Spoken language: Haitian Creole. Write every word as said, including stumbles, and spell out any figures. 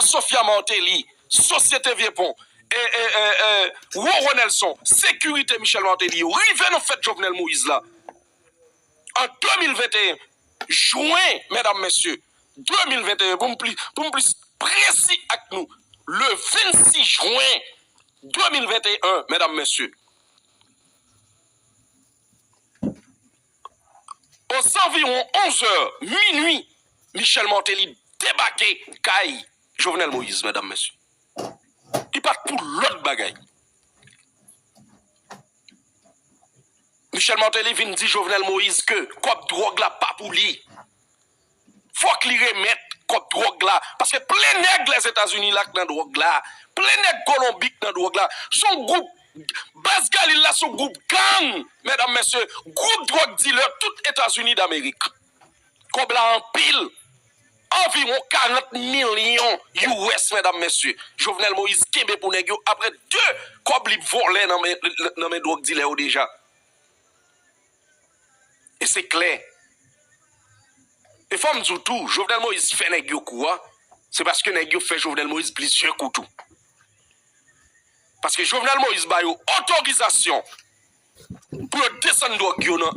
Sophia Martelly, Sosyete Vye Pon, e, e, e, e, Roro Nelson, sekirite Michel Martelly yo, rive nan fèt Jovenel Moïse la. An de mil venteyen, jen, medam, mesye, de mil venteyen, pou m pli, pou m plis presi ak nou, le vennsis jen de mil venteyen, medam, mesye. Ozanviwon onz è, minui, Michel Martelly debake kay Jovenel Moïse, medam, mesye. Li pa t pou lòt bagay. Michel Martelly vin di Jovenel Moïse ke kòb dwòg la pa pou li. Fòk li remèt kòb dwòg la. Paske plen nèg Lèzetazini la k nan dwòg la. Plen nèg Kolonbi k nan dwòg la. Se yon gwoup, baz Galil la se yon gwoup gang, medam, mesye, gwoup dwòg dilè tout Etazini Damerik. Kòb la anpil. Anviwon karant milyon U S, medam, mesye. Jovenel Moïse kenbe pou nèg yo apre de kòb li vòlè nan men, nan men dwòg dilè yo deja. E se klè. E fò m di w tou, Jovenel Moïse fè nèg yo kou a, se paske nèg yo fè Jovenel Moïse plizyè kou tou. Paske Jovenel Moïse ba yo otorizasyon pou yo desann dwòg yo nan,